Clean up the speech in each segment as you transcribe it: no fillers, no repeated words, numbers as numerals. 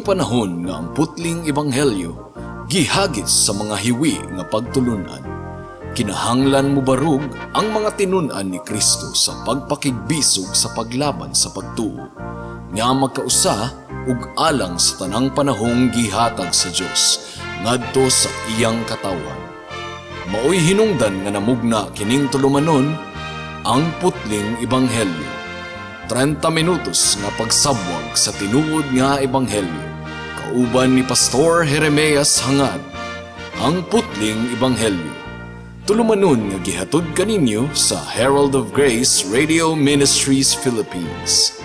Karong panahon nga ang putling ebanghelyo gihagit sa mga hiwi nga pagtulunan, kinahanglan mobarog ang mga tinun-an ni Kristo sa pagpakigbisog sa paglaban sa pagtuo nga magkausa ug alang sa tanang panahong gihatag sa Dios ngadto sa iyang katawhan. Maoy hinungdan nga namugna kining tulumanon, Ang Putling Ebanghelyo. 30 minutos nga pagsabwag sa tinuod nga ebanghelyo. Kauban ni Pastor Jeremias Hangad. Ang Putling Ebanghelyo. Tulumanon nga gihatod kaninyo sa Herald of Grace Radio Ministries Philippines.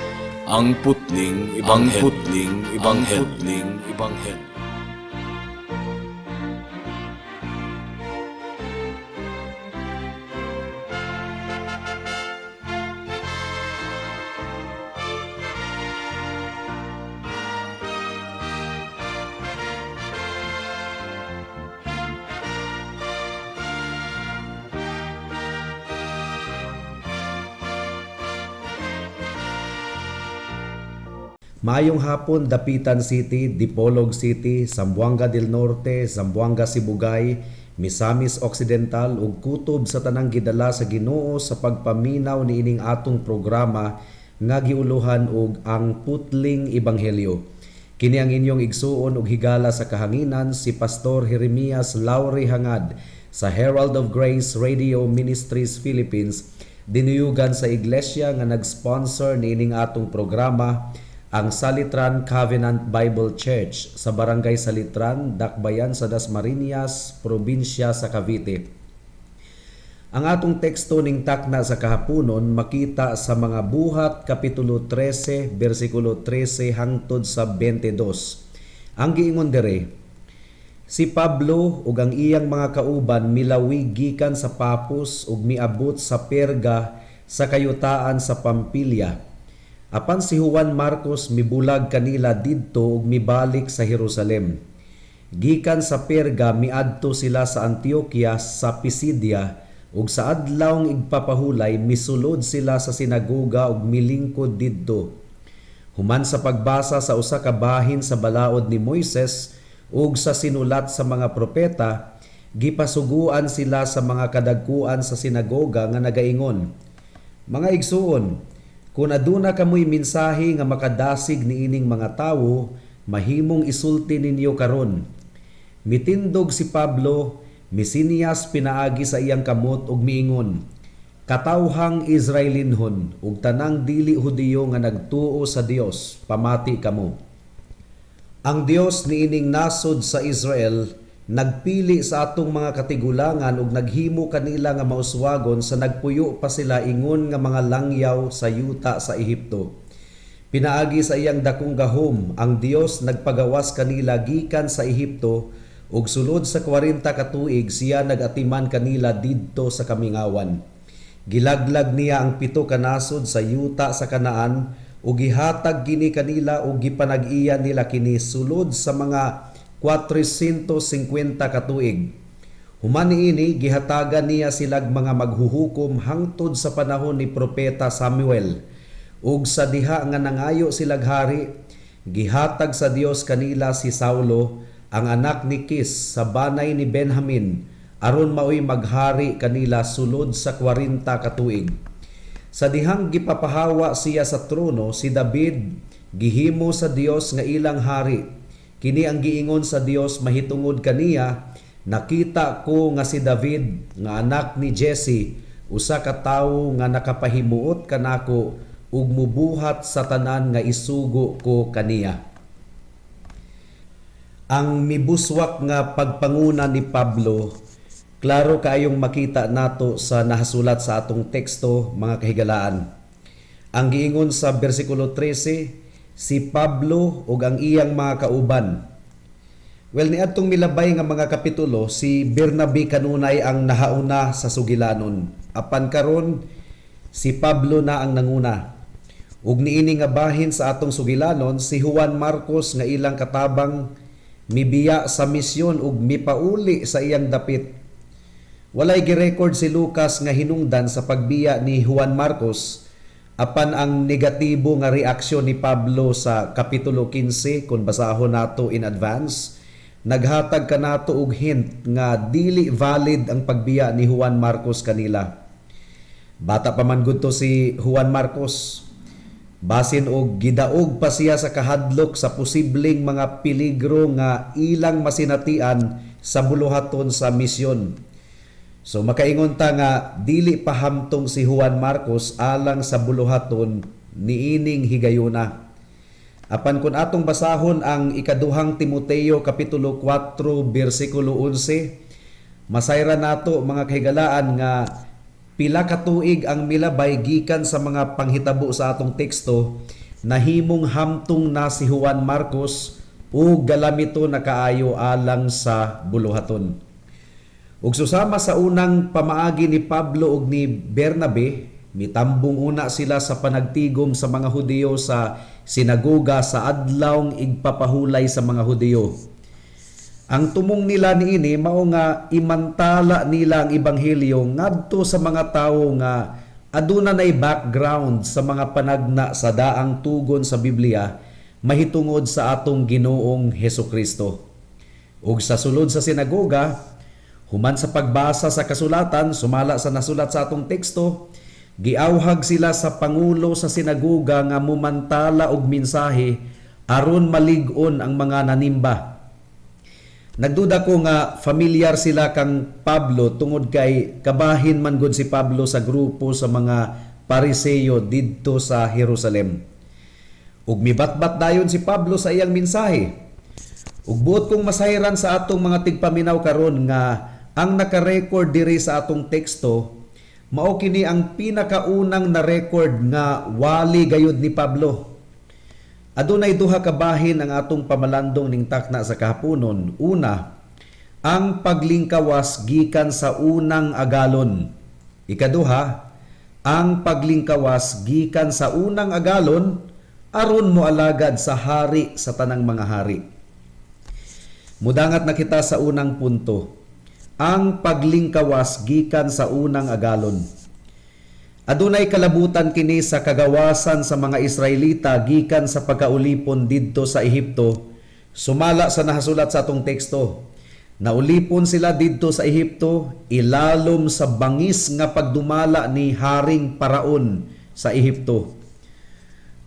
Ang Putling Ebanghelyo. Ang Putling Ebanghelyo. Ang Putling Ebanghelyo. Maayong hapon, Dapitan City, Dipolog City, Zamboanga del Norte, Zamboanga Sibugay, Misamis Occidental ug kutob sa tanang gidala sa Ginoo sa pagpaminaw niining atong programa nga giuluhan og Ang Putling Ebanghelyo. Kini ang inyong igsuon ug higala sa kahanginan, si Pastor Jeremias Laure Hangad sa Herald of Grace Radio Ministries Philippines, dinuyugan sa iglesia nga nag-sponsor niining atong programa, ang Salitran Covenant Bible Church sa Barangay Salitran, Dakbayan sa Dasmariñas, probinsya sa Cavite. Ang atong teksto ning takna sa kahaponon makita sa Mga Buhat kapitulo 13 bersikulo 13 hangtod sa 22. Ang giingon dire, si Pablo ug ang iyang mga kauban milawig gikan sa Papos ug miabot sa Perga sa kayutaan sa Pampilya. Apan si Juan Marcos mibulag kanila didto ug mibalik sa Jerusalem. Gikan sa Perga miadto sila sa Antioquia sa Pisidia ug sa adlawng igpapahulay misulod sila sa sinagoga ug milingkod didto. Human sa pagbasa sa usa ka bahin sa balaod ni Moises ug sa sinulat sa mga propeta, gipasuguan sila sa mga kadagkuan sa sinagoga nga nagaingon, "Mga igsuon, kung aduna kamoy mensahe nga makadasig niining mga tawo, mahimong isulti ninyo karon." Mitindog si Pablo, misinyas pinaagi sa iyang kamot ug miingon, "Katawhang Israelinhon ug tanang dili Hudiyo nga nagtuo sa Dios, pamati kamo. Ang Dios niining nasod sa Israel nagpili sa atong mga katigulangan ug naghimo kanila nga mauswagon sa nagpuyo pa sila ingon nga mga langyaw sa yuta sa Ehipto. Pinaagi sa iyang dakong gahom, ang Dios nagpagawas kanila gikan sa Ehipto ug sulod sa 40 ka tuig siya nagatiman kanila didto sa kamingawan. Gilaglag niya ang 7 ka nasod sa yuta sa Kanaan ug gihatag kini kanila ug gipanag-iya nila kini sulod sa mga 450 ka tuig. Human niini, gihatagan niya silag mga maghuhukom hangtod sa panahon ni Propeta Samuel. Ug sa diha nga nangayo silag hari, gihatag sa Dios kanila si Saulo, ang anak ni Kis sa banay ni Benjamin, aron maoy maghari kanila sulod sa 40 ka tuig. Sa dihang gipapahawa siya sa trono, si David gihimo sa Dios nga ilang hari. Kini ang giingon sa Dios mahitungod kaniya, 'Nakita ko nga si David nga anak ni Jesse usa ka tawo nga nakapahimuot kanako ug mubuhat sa tanan nga isugo ko kaniya.'" Ang mibuswak nga pagpanguna ni Pablo, klaro kaayong makita nato sa nahasulat sa atong teksto, mga kahigalaan. Ang giingon sa bersikulo 13, si Pablo ug ang iyang mga kauban. Well, niadtong milabay nga mga kapitulo, si Bernabe kanunay ang nahauna sa sugilanon. Apan karon, si Pablo na ang nanguna. Ug niini nga bahin sa atong sugilanon, si Juan Marcos nga ilang katabang mibiya sa misyon ug mipauli sa iyang dapit. Walay girecord si Lucas nga hinungdan sa pagbiya ni Juan Marcos. Apan ang negatibo nga reaksyon ni Pablo sa Kapitulo 15, kung basahon nato in advance, naghatag kanato og hint nga dili valid ang pagbiya ni Juan Marcos kanila. Bata pa man gud to si Juan Marcos. Basin og gidaog pa siya sa kahadlok sa posibleng mga peligro nga ilang masinatian sa buluhaton sa misyon. So makaingon ta nga dili pa hamtong si Juan Marcos alang sa buluhaton niining higayuna. Apan kung atong basahon ang Ikaduhang Timoteo Kapitulo 4 bersikulo 11, masayran nato, mga kahigalaan, nga pila ka tuig ang milabay gikan sa mga panghitabo sa atong teksto, nahimong hamtong na si Juan Marcos ug galamito na kaayo alang sa buluhaton. Ug susama sa unang pamaagi ni Pablo ug ni Bernabe, mitambong una sila sa panagtigom sa mga Hudiyo sa sinagoga sa Adlawng Igpapahulay sa mga Hudiyo. Ang tumong nila niini mao nga imantala nila ang ebanghelyo ngadto sa mga tawo nga aduna nay background sa mga panagna sa daang tugon sa Biblia mahitungod sa atong Ginoong Hesus Kristo. Ug sa sulod sa sinagoga, human sa pagbasa sa kasulatan sumala sa nasulat sa atong teksto, giawhag sila sa pangulo sa sinagoga nga mumantala og mensahe aron malig-on ang mga nanimba. Nagduda ko nga familiar sila kang Pablo tungod kay kabahin man gud si Pablo sa grupo sa mga Pariseo didto sa Jerusalem. Ug mibatbat dayon si Pablo sa iyang mensahe. Ug buot kong masayran sa atong mga tigpaminaw karon nga ang naka-record diri sa atong teksto mao kini ang pinakaunang na-record nga wali gayud ni Pablo. Adunay duha ka bahin ang atong pamalandong ning takna sa kahaponon. Una, ang paglingkawas gikan sa unang agalon. Ikaduha, ang paglingkawas gikan sa unang agalon aron moalagad sa hari sa tanang mga hari. Mudangat na kita sa unang punto. Ang paglingkawas gikan sa unang agalon. Adunay kalabutan kini sa kagawasan sa mga Israelita gikan sa pagkaulipon didto sa Ehipto, sumala sa nahasulat sa atong teksto. Naulipon sila didto sa Ehipto ilalom sa bangis nga pagdumala ni Haring Paraon sa Ehipto.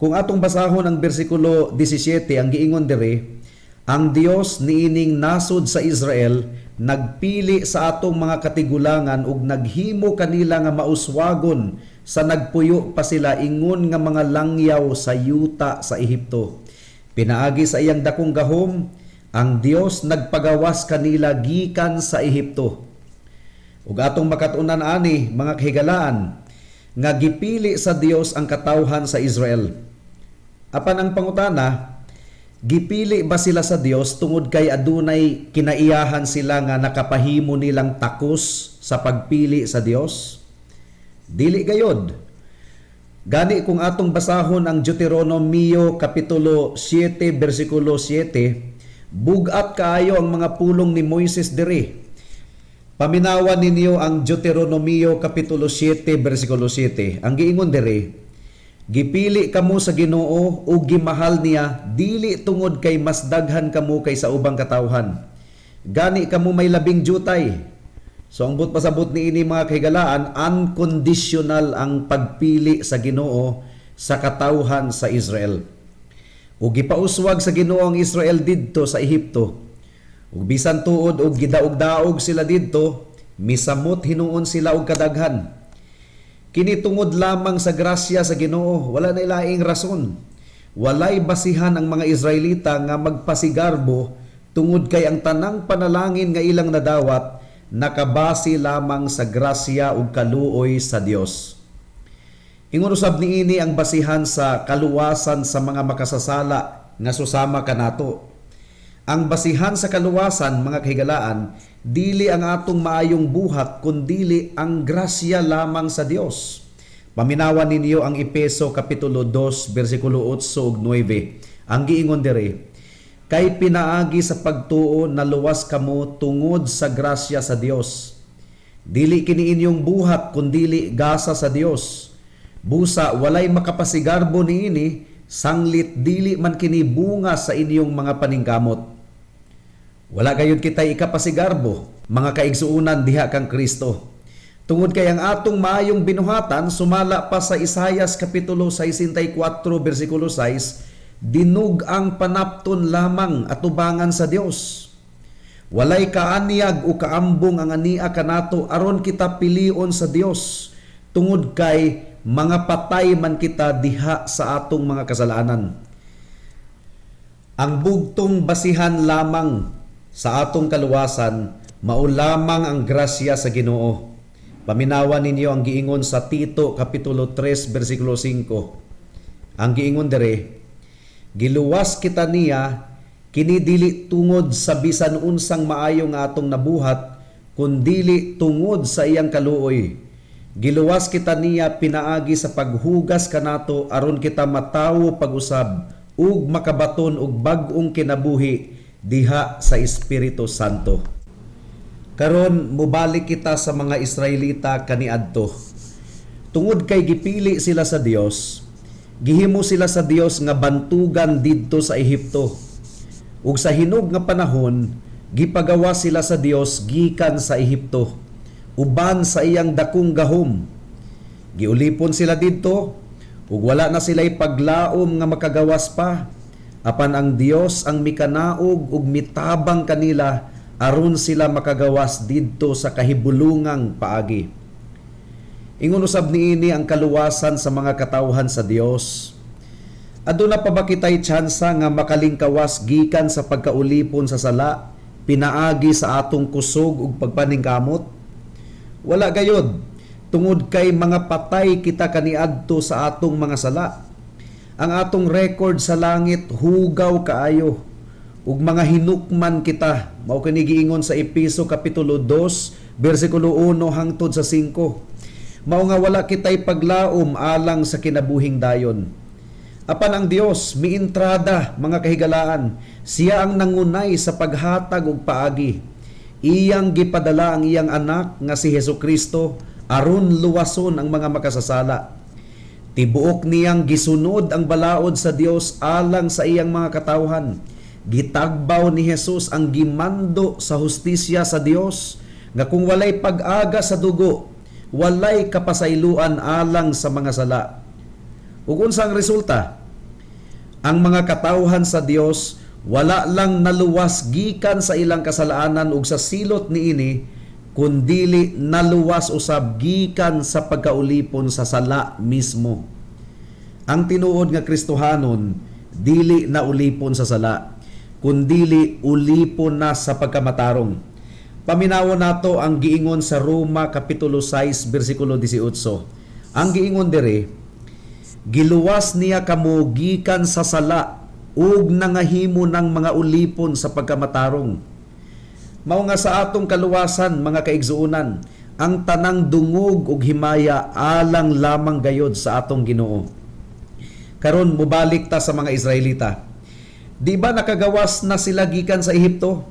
Kung atong basahon ang bersikulo 17, ang giingon diri, "Ang Dios niining nasod sa Israel nagpili sa atong mga katigulangan ug naghimo kanila nga mauswagon sa nagpuyo pa sila ingon nga mga langyaw sa yuta sa Ehipto. Pinaagi sa iyang dakong gahom, ang Dios nagpagawas kanila gikan sa Ehipto." Ug atong makat-unan ani, mga kahigalaan, nga gipili sa Dios ang katawhan sa Israel. Apan ang pangutana, gipili ba sila sa Dios tungod kay adunay kinaiyahan sila nga nakapahimo nilang takos sa pagpili sa Dios? Dili gayod. Gani kung atong basahon ang Deuteronomio Kapitulo 7 bersikulo 7, bugat kaayo ang mga pulong ni Moises diri. Paminawan ninyo ang Deuteronomio Kapitulo 7 bersikulo 7. Ang giingon diri, "Gipili kamo sa Ginoo ug gimahal niya dili tungod kay mas daghan kamo kaysa ubang katawhan. Gani kamo may labing jutay." So ang buot pasabot niini, mga kahigalaan, unconditional ang pagpili sa Ginoo sa katawhan sa Israel. Ug gipauswag sa Ginoo ang Israel didto sa Ehipto. Ug bisan tuod og gidaog-daog sila didto, misamot hinuon sila og kadaghan. Kini tungod lamang sa grasya sa Ginoo, wala na laing rason. Walay basihan ang mga Israelita nga magpasigarbo tungod kay ang tanang panalangin nga ilang nadawat nakabase lamang sa grasya ug kaluoy sa Dios. Ingon usab niini ang basihan sa kaluwasan sa mga makasasala nga susama kanato. Ang basihan sa kaluwasan, mga kahigalaan, dili ang atong maayong buhat kundili ang grasya lamang sa Dios. Paminawan ninyo ang Epeso Kapitulo 2 bersikulo 8 ug 9. Ang giingon diri, "Kay pinaagi sa pagtuo naluwas kamo tungod sa grasya sa Dios. Dili kini inyong buhat kundili gasa sa Dios. Busa walay makapasigarbo niini sanglit dili man kini bunga sa inyong mga paningkamot. Wala gayud kitay ikapasigarbo, mga kaigsuonan diha kang Kristo. Tungod kay ang atong maayong binuhatan sumala pa sa Isayas kapitulo 64 bersikulo 6, dinug ang panapton lamang atubangan sa Dios. Walay kaanyag o kaambong ang ania kanato aron kita pilion sa Dios, tungod kay mga patay man kita diha sa atong mga kasalanan. Ang bugtong basihan lamang sa atong kaluwasan mao lamang ang grasya sa Ginoo. Paminawa ninyo ang giingon sa Tito kapitulo 3 bersikulo 5. Ang giingon dere, giluwas kita niya kini dili tungod sa bisan unsang maayo nga atong nabuhat, kundili tungod sa iyang kaluoy. Giluwas kita niya pinaagi sa paghugas kanato aron kita matawo pag-usab ug makabaton og bag-ong kinabuhi diha sa Espiritu Santo. Karon mobalik kita sa mga Israelita kaniadto. Tungod kay gipili sila sa Dios, gihimo sila sa Dios nga bantugan didto sa Ehipto. Ug sa hinog nga panahon, gipagawa sila sa Dios gikan sa Ehipto, uban sa iyang dakong gahom. Giulipon sila didto ug wala na sila'y paglaom nga makagawas pa. Apan ang Dios ang mikanaog ug mitabang kanila aron sila makagawas didto sa kahibulungang paagi. Ingon usab niini ang kaluwasan sa mga katawhan sa Dios. Aduna pa ba kitay tsansa nga makalingkawas gikan sa pagkaulipon sa sala pinaagi sa atong kusog ug pagpaningkamot? Wala gayod, tungod kay mga patay kita kaniadto sa atong mga sala. Ang atong record sa langit hugaw kaayo ug mga hinukman kita. Mao kini giingon sa Epeso kapitulo 2 bersikulo 1 hangtod sa 5. Mao nga wala kitay paglaom alang sa kinabuhing dayon. Apan ang Dios miintrada, mga kahigalaan, siya ang nangunay sa paghatag og paagi. Iyang gipadala ang iyang anak nga si Hesukristo aron luwason ang mga makasasala. Tibuok niyang gisunod ang balaod sa Dios alang sa iyang mga katawhan. Gitagbaw ni Jesus ang gimando sa hustisya sa Dios nga kung walay pag-aga sa dugo, walay kapasayloan alang sa mga sala. Ug unsa ang resulta? Ang mga katawhan sa Dios wala lang naluwas gikan sa ilang kasalanan ug sa silot niini, kundili naluwas usab gikan sa pagkaulipon sa sala mismo. Ang tinuod nga Kristohanon dili na ulipon sa sala, kundili ulipon na sa pagkamatarong. Paminawon nato ang giingon sa Roma kapitulo 6 bersikulo 18. Ang giingon dere, giluwas niya kamo gikan sa sala ug nangahimo ng mga ulipon sa pagkamatarong. Mao nga sa atong kaluwasan, mga kaigsuonan, ang tanang dungog ug himaya alang lamang gayod sa atong Ginoo. Karon mobalik ta sa mga Israelita. Di ba nakagawas na sila gikan sa Ehipto?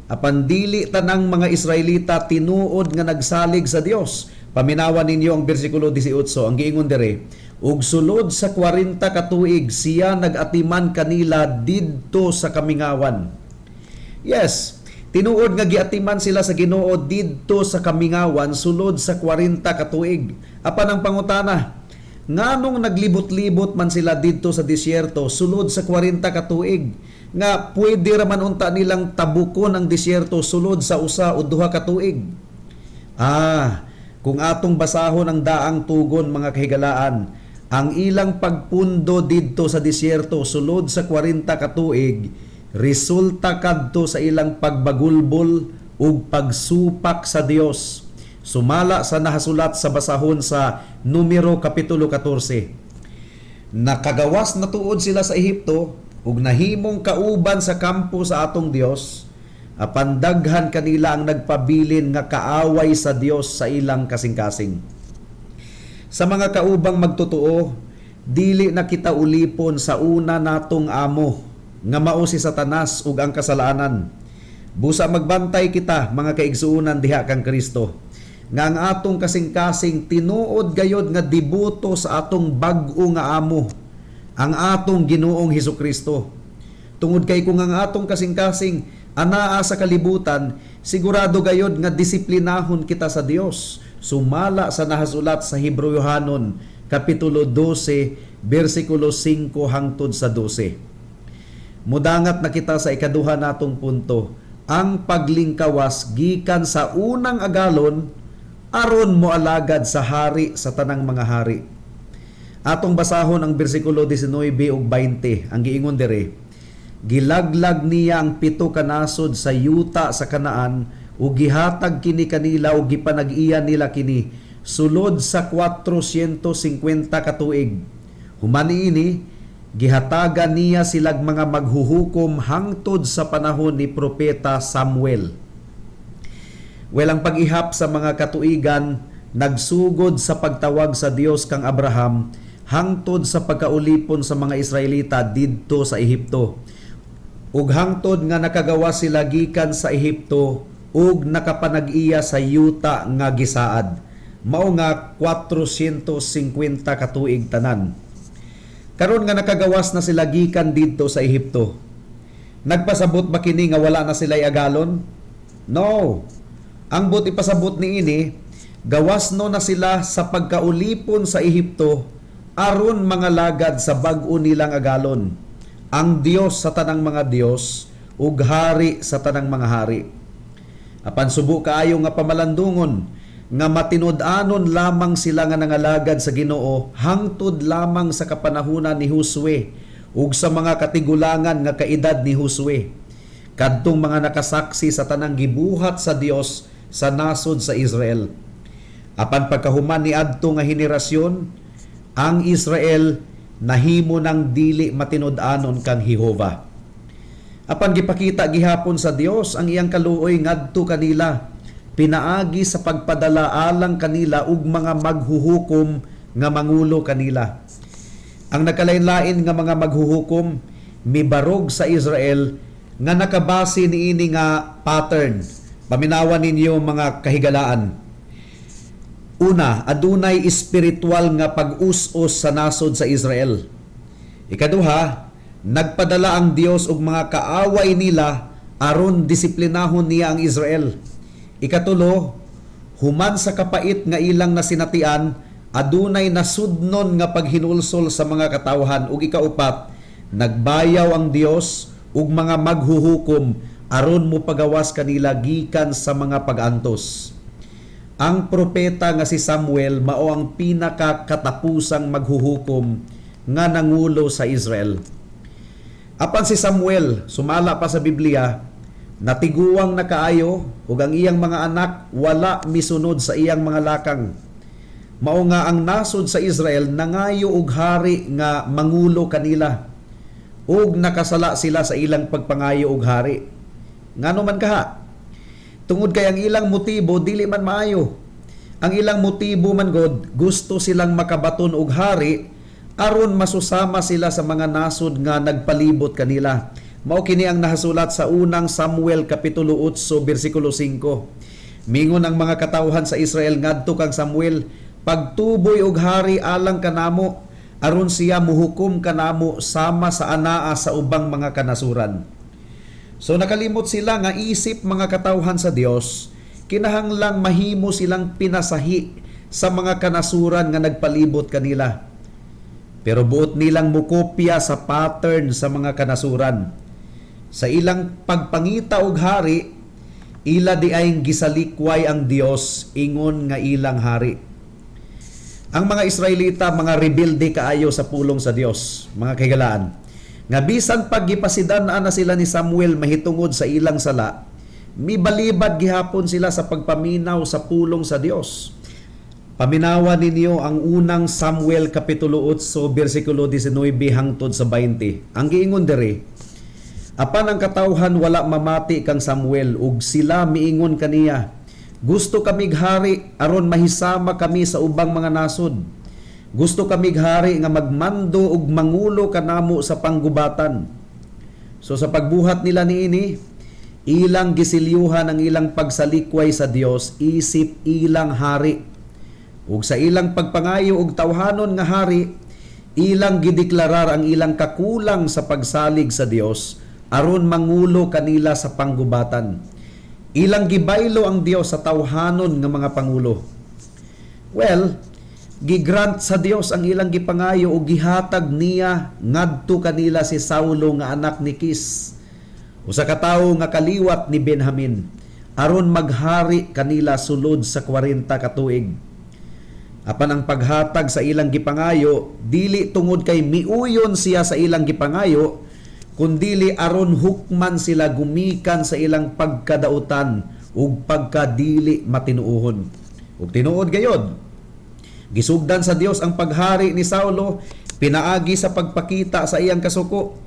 Apan dili tanang mga Israelita tinuod nga nagsalig sa Dios. Paminawan ninyo ang bersikulo 18, ang giingon dere, ug sulod sa 40 ka tuig siya nag-atiman kanila didto sa kamingawan. Yes, tinuod nga giatiman sila sa Ginoo didto sa kamingawan sulod sa 40 ka tuig. Apan ang pangutana, nganong naglibot-libot man sila didto sa disyerto sulod sa 40 ka tuig nga pwede ra man unta nilang tabukon ang disyerto sulod sa 1 o 2 ka tuig? Kung atong basahon ang daang tugon, mga kahigalaan, ang ilang pagpundo didto sa disyerto sulod sa 40 ka tuig resulta kadto sa ilang pagbagulbol ug pagsupak sa Dios. Sumala sa nahasulat sa basahon sa Numero kapitulo 14. Nakagawas na tuod sila sa Ehipto ug nahimong kauban sa kampo sa atong Dios, apan daghan kanila ang nagpabilin nga kaaway sa Dios sa ilang kasing-kasing. Sa mga kaubang magtotoo, dili na kita ulipon sa una natong amo nga mao si Satanas ug ang kasalanan. Busa magbantay kita, mga kaigsuonan diha kang Kristo. nga ang atong kasing-kasing tinuod gayod nga deboto sa atong bag-o nga amo, ang atong Ginoong Hesukristo. Tungod kay kung ang atong kasing-kasing anaa sa kalibutan, sigurado gayod nga disiplinahon kita sa Dios. Sumala sa nahasulat sa Hebreohanon kapitulo 12 bersikulo 5 hangtod sa 12. Mudangat na kita sa ikaduha natong punto, ang paglingkawas gikan sa unang agalon aron moalagad sa hari sa tanang mga hari. Atong basahon ang bersikulo 19 ug 20. Ang giingon diri, gilaglag niya ang pito ka nasod sa yuta sa Kanaan ug gihatag kini kanila ug gipanag-iya nila kini sulod sa 450 ka tuig. Human niini, gihatagan niya silag mga maghuhukom hangtod sa panahon ni Propeta Samuel. Well, ang pag-ihap sa mga katuigan nagsugod sa pagtawag sa Dios kang Abraham hangtod sa pagkaulipon sa mga Israelita didto sa Ehipto. Ug hangtod nga nakagawas sila gikan sa Ehipto ug nakapanag-iya sa yuta nga gisaad. Mao nga 450 ka tuig tanan. Karon nga nakagawas na sila gikan didto sa Ehipto, nagpasabot ba kini nga wala na sila agalon? No. Ang buot ipasabot niini, gawas no na sila sa pagkaulipon sa Ehipto aron mangalagad sa bag-o nilang agalon, ang Dios sa tanang mga Dios ug hari sa tanang mga hari. Apan subo kaayo nga pamalandungon nga matinud-anon lamang sila nga nangalagad sa Ginoo hangtod lamang sa kapanahunan ni Josue ug sa mga katigulangan nga kaedad ni Josue, kadtong mga nakasaksi sa tanang gibuhat sa Dios sa nasod sa Israel. Apan pagkahuman ni adto nga henerasyon, ang Israel nahimo ng dili matinud-anon kang Jehova. Apan gipakita gihapon sa Dios ang iyang kaluoy ngadto kanila pinaagi sa pagpadala alang kanila og mga maghuhukom nga mangulo kanila. Ang nagkalain-lain nga mga maghuhukom mibarog sa Israel nga nakabase niini nga pattern. Paminawan ninyo, mga kahigalaan. Una, adunay espiritual nga pag-us-us sa nasod sa Israel. Ikaduha, nagpadala ang Dios og mga kaaway nila aron disiplinahon niya ang Israel. Ikatulo, human sa kapait nga ilang nasinatian, adunay nasudnon nga paghinulsol sa mga katawhan. Ug ikaupat, nagbayaw ang Dios og mga maghuhukom aron mopagawas kanila gikan sa mga pag-antos. Ang propeta nga si Samuel mao ang pinakakatapusang maghuhukom nga nangulo sa Israel. Apan si Samuel, sumala pa sa Biblia, natiguang na kaayo ug ang iyang mga anak wala misunod sa iyang mga lakang. Mao nga ang nasod sa Israel nangayo og hari nga mangulo kanila ug nakasala sila sa ilang pagpangayo og hari. Ngano man kaha? Tungod kay ang ilang motibo dili man maayo. Ang ilang motibo man god, gusto silang makabaton og hari aron masusama sila sa mga nasod nga nagpalibot kanila. Mao kini ang nahasulat sa Unang Samuel kapitulo 8 bersikulo 5. Mingon ang mga katawhan sa Israel ngadto kang Samuel, "Pagtuboy og hari alang kanamo aron siya muhukom kanamo sama sa anaa sa ubang mga kanasuran." So nakalimot sila nga isip mga katawhan sa Dios, kinahanglang mahimo silang pinasahi sa mga kanasuran nga nagpalibot kanila. Pero buot nilang mukopya sa pattern sa mga kanasuran. Sa ilang pagpangita og hari, ila diay gisalikway ang Dios ingon nga ilang hari. Ang mga Israelita, mga rebelde kaayo sa pulong sa Dios, mga kahigalaan. Nga bisan pag gipasidan-an na sila ni Samuel mahitungod sa ilang sala, mibalibad gihapon sila sa pagpaminaw sa pulong sa Dios. Paminawa ninyo ang Unang Samuel kapitulo 8 bersikulo 19 hangtod sa 20. Ang giingon diri, apan ang katawhan wala mamati kang Samuel ug sila miingon kaniya, "Gusto kamig hari aron mahisama kami sa ubang mga nasod. Gusto kamig hari nga magmando ug mangulo kanamo sa panggubatan." So sa pagbuhat nila niini, Ilang gisilyuhan ang ilang pagsalikway sa Dios isip ilang hari. Ug sa ilang pagpangayo og tawhanon nga hari, ilang gideklarar ang ilang kakulang sa pagsalig sa Dios aron mangulo kanila sa panggubatan. Ilang gibaylo ang Dios sa tawhanon nga mga pangulo. Well, gigrant sa Dios ang ilang gipangayo ug gihatag niya ngadto kanila si Saulo nga anak ni Kis, usa ka tawo nga kaliwat ni Benjamin, aron maghari kanila sulod sa 40 ka tuig. Apan ang paghatag sa ilang gipangayo dili tungod kay miuyon siya sa ilang gipangayo, kundili aron hukman sila gumikan sa ilang pagkadautan ug pagkadili matinuohon. Ug tinuod gayod, gisugdan sa Dios ang paghari ni Saulo pinaagi sa pagpakita sa iyang kasuko.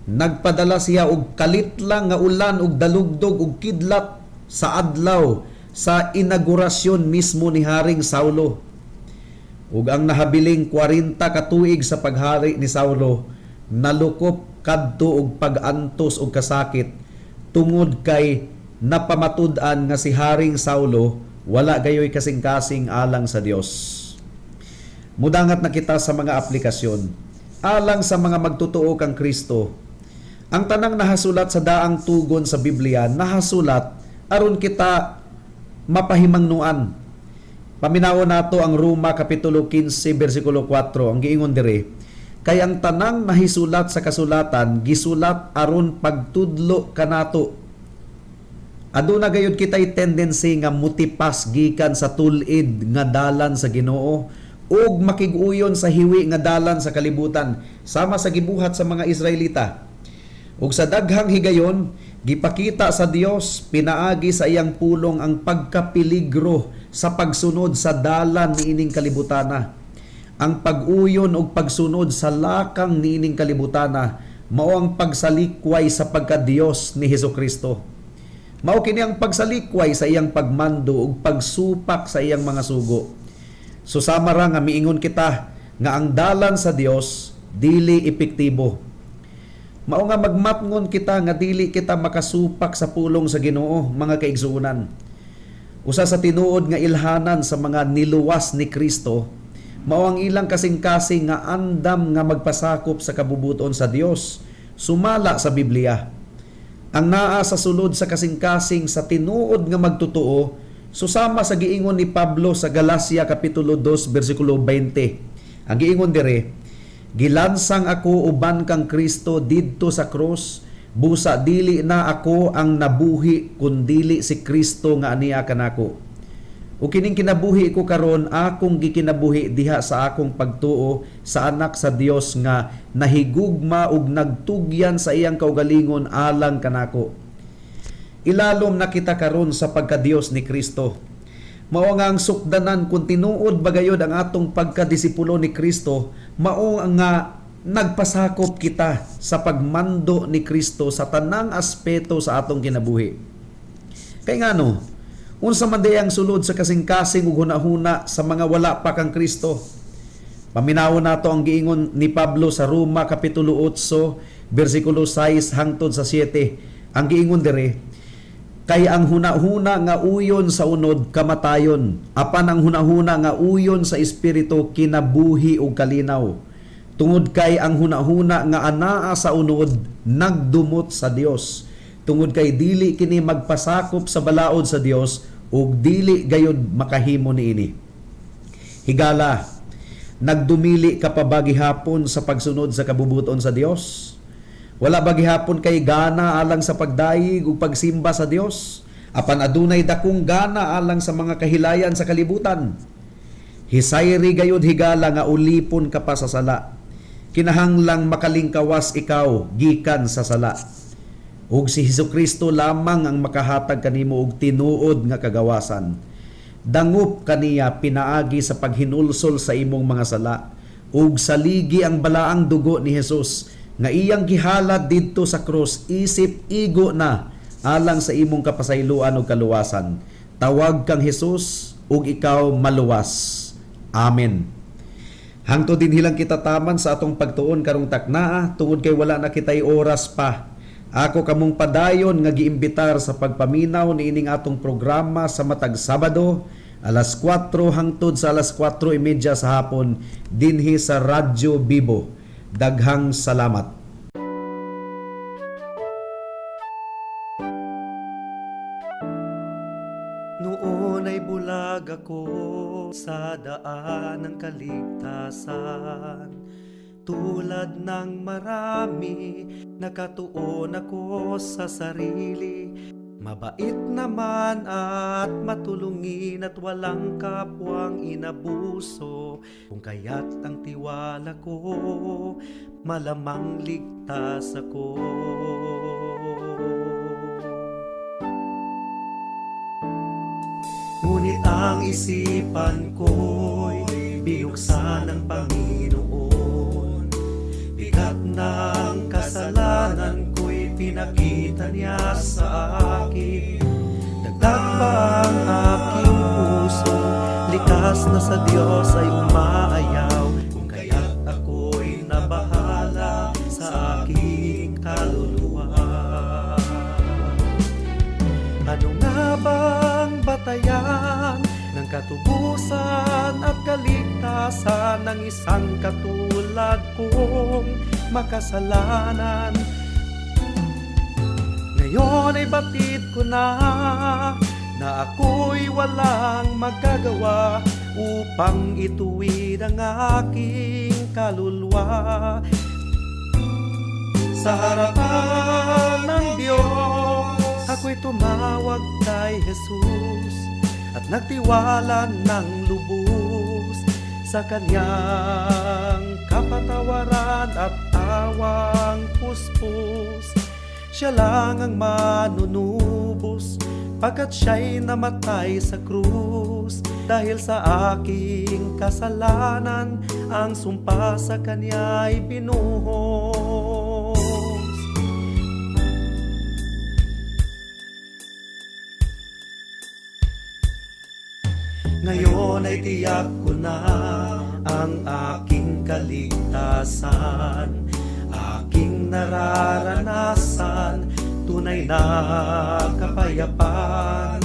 Nagpadala siya og kalitlang nga ulan ug dalugdog ug kidlat sa adlaw sa inaugurasyon mismo ni Haring Saulo. Ug ang nahabiling 40 ka tuig sa paghari ni Saulo nalukop kadto og pag-antos og kasakit tungod kay napamatud-an nga si Haring Saulo wala gayoy kasing-kasing alang sa Dios. Mudangat na kita sa mga aplikasyon. Alang sa mga magtotoo kang Kristo, ang tanang nahasulat sa daang tugon sa Biblia nahasulat aron kita mapahimangnuan. Paminawon nato ang Roma kapitulo 15 bersikulo 4. Ang giingon dire, kay ang tanang nahisulat sa kasulatan gisulat aron pagtudlo kanato. Aduna gayud kitay tendency nga mutipas gikan sa tul-id nga dalan sa Ginoo ug makig-uyon sa hiwi nga dalan sa kalibutan, sama sa gibuhat sa mga Israelita. Ug sa daghang higayon, gipakita sa Dios pinaagi sa iyang pulong ang pagkapeligro sa pagsunod sa dalan niining kalibutana. Ang pag-uyon ug pagsunod sa lakang niining kalibutana mao ang pagsalikway sa pagka-Dios ni Hesukristo. Mao kini ang pagsalikway sa iyang pagmando ug pagsupak sa iyang mga sugo. Susama ra nga miingon kita nga ang dalan sa Dios dili epektibo. Mao nga magmatngon kita nga dili kita makasupak sa pulong sa Ginoo, mga kaigsuonan. Usa sa tinuod nga ilhanan sa mga niluwas ni Kristo mao ang ilang kasing-kasing nga andam nga magpasakop sa kabubuton sa Dios sumala sa Biblia. Ang naa sa sulod sa kasing-kasing sa tinuod nga magtotoo susama sa giingon ni Pablo sa Galacia kapitulo 2 bersikulo 20. Ang giingon dire, gilansang ako uban kang Kristo didto sa krus, busa dili na ako ang nabuhi kundili si Kristo nga ania kanako. O kining kinabuhi ko karon akong gikinabuhi diha sa akong pagtuo sa anak sa Dios nga nahigugma ug nagtugyan sa iyang kaugalingon alang kanako. Ilalom na kita karon sa pagkadiyos ni Kristo. Mao nga ang sukdanan kung tinuod bagayod ang atong pagkadisipulo ni Kristo, mao nga nagpasakop kita sa pagmando ni Kristo sa tanang aspeto sa atong kinabuhi. Kay ngano, unsa man diay ang sulod sa kasing-kasing ug hunahuna sa mga wala pa kang Kristo? Paminawon nato ang giingon ni Pablo sa Roma kapitulo 8 bersikulo 6 hangtod sa 7. Ang giingon dire, kay ang hunahuna nga uyon sa unod kamatayon, apan ang hunahuna nga uyon sa espiritu kinabuhi ug kalinaw. Tungod kay ang hunahuna nga anaa sa unod nagdumot sa Dios. Tungod kay dili kini magpasakop sa balaod sa Dios ug dili gayud makahimo niini. Higala, nagdumili ka pa ba gihapon sa pagsunod sa kabubuton sa Dios? Wala ba gihapon kay gana alang sa pagdayeg ug pagsimba sa Dios? Apan adunay dakong gana alang sa mga kahilayan sa kalibutan. Hisayri gayud, higala, nga ulipon ka pa sa sala. Kinahanglang makalingkawas ikaw gikan sa sala. Ug si Hesukristo lamang ang makahatag kanimo og tinuod nga kagawasan. Dangup kaniya pinaagi sa paghinulsol sa imong mga sala ug saligi ang balaang dugo ni Jesus nga iyang gihalad didto sa krus isip igo na alang sa imong kapasayloan ug kaluwasan. Tawag kang Jesus ug ikaw maluwas. Amen. Hangtod dinhi lang kita taman sa atong pagtuon karong taknaa tungod kay wala na kitay oras pa. Ako kamong padayon nga giimbitar sa pagpaminaw niining atong programa sa matag Sabado alas 4 hangtod sa alas 4:30 sa hapon dinhi sa Radyo Bibo. Daghang salamat. Noon ay bulag ako sa daan ng kaligtasan. Tulad ng marami, nakatuon ako sa sarili. Mabait naman at matulungin at walang kapwang inabuso. Kung kaya't ang tiwala ko, malamang ligtas ako. Ngunit ang isipan ko'y binuksan ng Panginoon. Bigat ng kasalanan ko'y pinakita niya sa akin. Dagdag pa ang aking puso, likas na sa Diyos ay umaayaw. Kung kaya't ako'y nabahala sa aking kaluluwa. Ano nga bang batayan ng katubusan at kaligtasan ng isang katulad kong makasalanan? Ngayon ay batid ko na na ako'y walang magagawa upang ituwid ang aking kaluluwa. Sa harapan ng Diyos, ako'y tumawag kay Jesus at nagtiwala ng lubos sa kanyang kapatawaran at awang puspos. Siya lang ang manunubos pagkat siya'y namatay sa krus. Dahil sa aking kasalanan, ang sumpa sa kanya'y binuhos. Ngayon ay tiyak ko na ang aking kaligtasan, aking nararanasan, tunay na kapayapaan.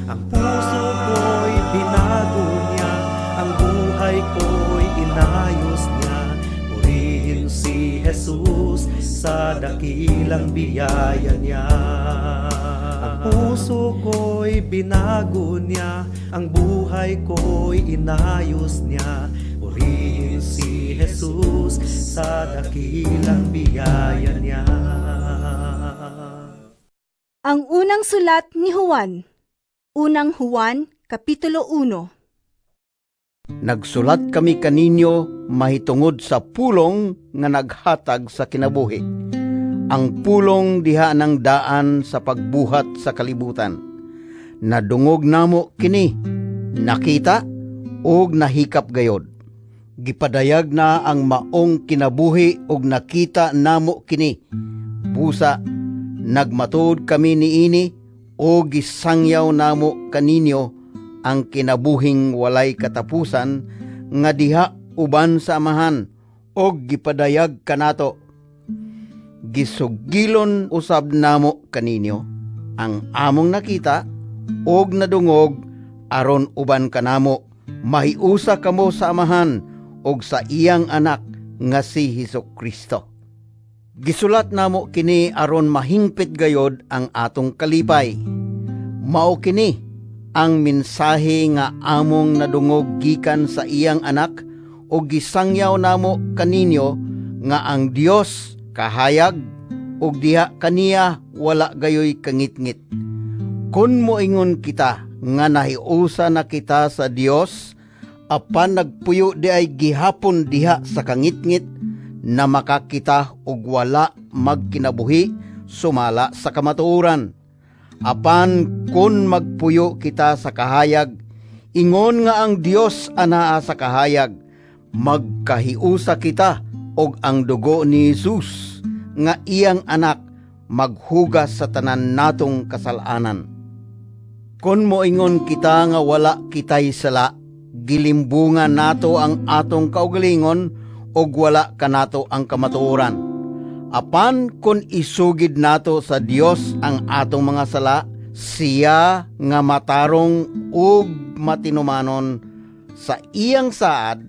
Ang puso ko'y binago niya, ang buhay ko'y inayos niya. Purihin si Jesus sa dakilang biyaya niya. Ang puso ko'y binago niya, ang buhay ko'y inayos niya. Purihin si Jesus sa dakilang biyaya niya. Ang unang sulat ni Juan. Unang Juan, Kapitulo 1. Nagsulat kami kaninyo mahitungod sa pulong nga naghatag sa kinabuhi. Ang pulong diha ng daan sa pagbuhat sa kalibutan. Nadungog namo kini, nakita ug nahikap gayod. Gipadayag na ang maong kinabuhi ug nakita namo kini. Busa, nagmatuod kami niini ug gisangyaw namo kaninyo ang kinabuhing walay katapusan nga diha uban sa Amahan og gipadayag kanato. Gisugilon usab namo kaninyo ang among nakita og nadungog aron uban kanamo mahiusa kamo sa Amahan og sa iyang anak nga si Hesus Kristo. Gisulat namo kini aron mahingpit gayod ang atong kalipay. Mao kini ang mensahe nga among nadungog gikan sa iyang anak og gisangyaw namo kaninyo nga ang Dios kahayag ug diha kaniya wala gayoy kangitngit. Kun moingon kita nga nahiusa na kita sa Dios apan nagpuyo di ay gihapon diha sa kangitngit na makakita og wala magkinabuhi sumala sa kamatuoran. Apan kun magpuyo kita sa kahayag, ingon nga ang Dios anaa sa kahayag, magkahiusa kita og ang dugo ni Jesus nga iyang anak maghugas sa tanan natong kasalanan. Kun moingon kita nga wala kitay sala, gilimbungan nato ang atong kaugalingon og wala kanato ang kamatuoran. Apan kung isugid nato sa Dios ang atong mga sala, siya nga matarong ug matinumanon sa iyang saad,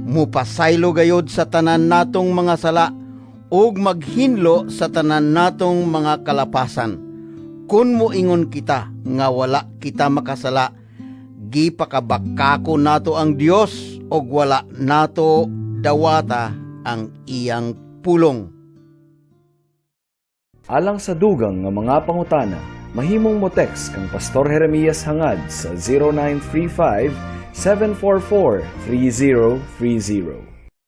mupasaylo gayod sa tanan natong mga sala ug maghinlo sa tanan natong mga kalapasan. Kun moingon kita nga wala kita makasala, gipakabakako nato ang Dios ug wala nato dawata ang iyang pulong. Alang sa dugang nga mga pangutana, mahimong mo text kang Pastor Jeremias Hangad sa 0935 744 3030.